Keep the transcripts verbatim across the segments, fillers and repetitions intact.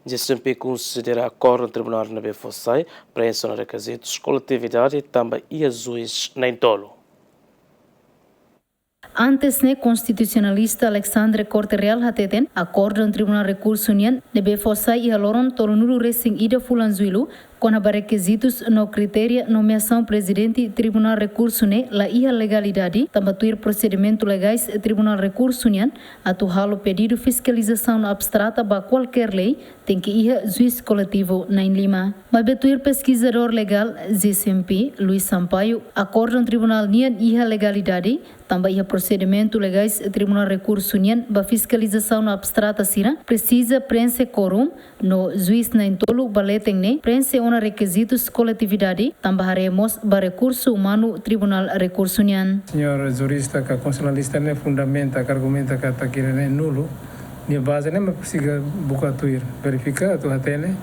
G C M P konsidera akórdun tribunál ne'ebé fó sai, prenxe ona rekizitus koletividade tanba iha juís na'in-tolu. Antes ne'e, konstitusionalista Alexandre Corte Real hateten, akórdun Tribunál Rekursu nian ne'ebé fó sai iha loron tolunulu-resin-ida fulan Jullu, kona-ba rekizitus no kritéria nomeasaun prezidente Tribunál Rekursu ne'e la iha legalidade, tanba tuir prosedimentu legais Tribunál Rekursu nian, atu halo pedidu fiskalizasaun abstrata ba kualkér lei, tenke iha juís koletivu na'in-lima. Maibé tuir peskizadór legál G C M P, Luis Sampaio, akórdun tribunál nian iha legalidade, tanba iha prosedimentu legais Tribunál Rekursu nian ba fiskalizasaun abstrata sira, presiza prenxe kórum, no juís na'in-tolu ba leten ne'e prenxe ona rekizitus koletividade, tanba haree mós ba rekursu umanu Tribunál Rekursu nian. Señór jurista ka konstitusionalista ne'e fundamenta, ka argumenta katak ida-ne'e nulu, nia baze ne'e mak siga buka tuir, verifika atu hatene.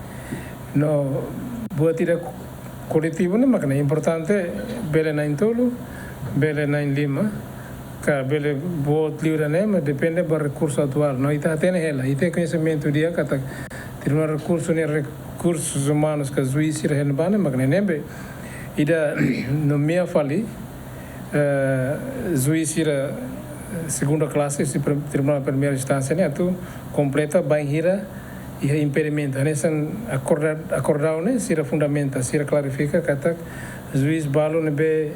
No buat ida koletivu ne'e mak ne'e importante, bele na'in-tolu, bele na'in-lima, ka bele boot liu ida-ne'e, mas depende ba rekursu atuál. No ita hatene hela, ita koñesimentu di'ak katak Tribunál Rekursu ne'e, rekursus umanus ka juís sira hela ba ne'e mak ne'e, ne'ebé ida nomea fali, eh, juís sira segunda klase, si prim-, Tribunál Primeira Instánsia ne'e atu kompleta bainhira iha impedimentu. Hanesan akorda-, akórdun ne'e sira fundamenta, sira klarifika katak juís balu ne'ebé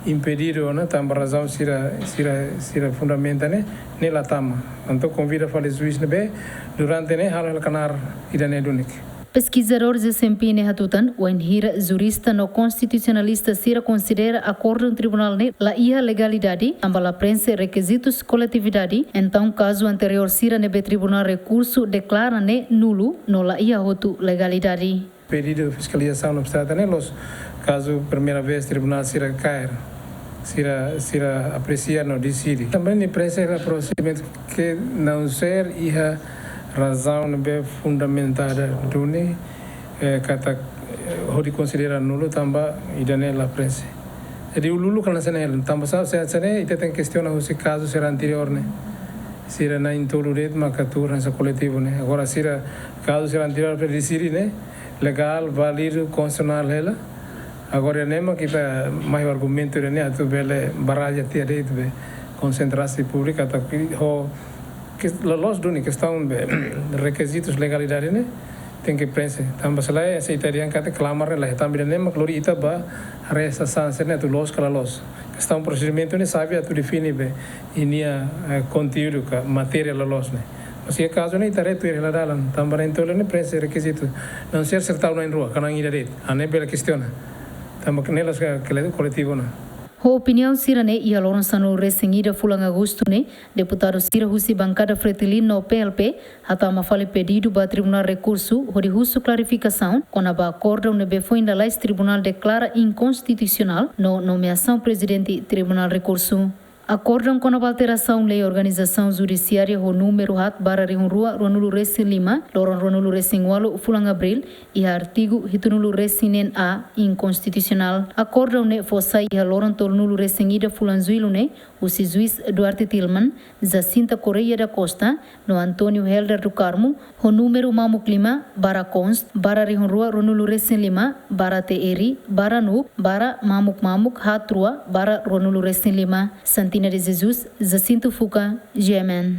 impedidu ona tanba razaun sira, sira, sira fundamenta ne'e, ne'e la tama. Entaun konvida fali juís ne'ebé durante ne'e halo hela knaar ida-ne'e duni. Peskizadór G C M P ne'e hatutan, wainhira jurista no konstitusionalista sira konsidera akórdun tribunál ne'e la iha legalidade, tanba la prenxe rekizitus koletividade, entaun kazu anteriór sira ne'ebé Tribunál Rekursu deklara ne'e nulu no la iha hotu legalidade. Pedidu fiskalizasaun abstrata ne'e la'ós kazu primeira vez tribunál sira kaer, sira, sira apresia no deside. Tanba ne'e prenxe hela prosedimentu, a não ser iha razaun ne'ebé fundamentada duni, eh, katak, eh, hodi konsidera nulu tanba ida-ne'e la prenxe. Jadi uluk-uluk kala sene hela, tanba sá, sá, sá ne'e, ita tenke kestiona husi kazu sira anteriór ne'e. Sira na'in-tolu de'it maka tuur hanesan koletivu ne'e. Agora sira, kazu sira anteriór ne'ebé deside ne'e legál, válidu, konstitusionál hela. Agora ne'e mak ita mai argumentu ne'e atu bele baralla tiha de'it be konsentrasaun públika atu ho ke loloos duni kestaun be rekizitus legalidade ne'e tenke prenxe. Tanba se lae, se ita dehan katak klamar ne'e la iha, tanba ida-ne'e mak lori ita ba haree sasán sira-ne'e atu loos ka la loos. Kestaun prosedimentu ne'e xave atu define be ninia, eh, konteúdu ka matéria loloos ne'e. Mas iha kazu ne'e ita haree tuir hela dalan, tanba na'in-tolu ne'e prenxe rekizitu. A não ser sira tau na'in-rua, ka na'in-ida de'it. Ah, ne'e bele kestiona. Tanba ne'e la'ós ka kele-, koletivu ona. Ho opiniaun sira-ne'e, iha loron sanulu-resin-ida fulan Agostu ne'e, deputadu sira husi bankada Fretilin no P L P hatama fali pedidu ba Tribunál Rekursu hodi husu klarifikasaun kona-ba akórdun ne'ebé foin lalais tribunál deklara inkonstitusionál no nomeasaun prezidente Tribunál Rekursu. Akórdun kona-ba alterasaun lei organizasaun judisiária ho númeru haat barra rihun rua ruanulu-resin-lima, loron ruanulu-resin-ualu fulan Abríl, iha artigu hitunulu-resin-neen A inkonstitusionál. Akórdun ne'e fó sai iha loron tolunulu-resin-ida fulan Jullu ne'e, husi juís Duarte Tilman, Jacinta Correia da Costa, no António Helder do Carmo, ho númeru mamuk lima, barra const, barra rihun rua ruanulu-resin-lima, barra T R, barra nup, barra mamuk mamuk haat rua, barra ruanulu-resin-lima. Santina de Jesus, Jacinto Fuca, G M N.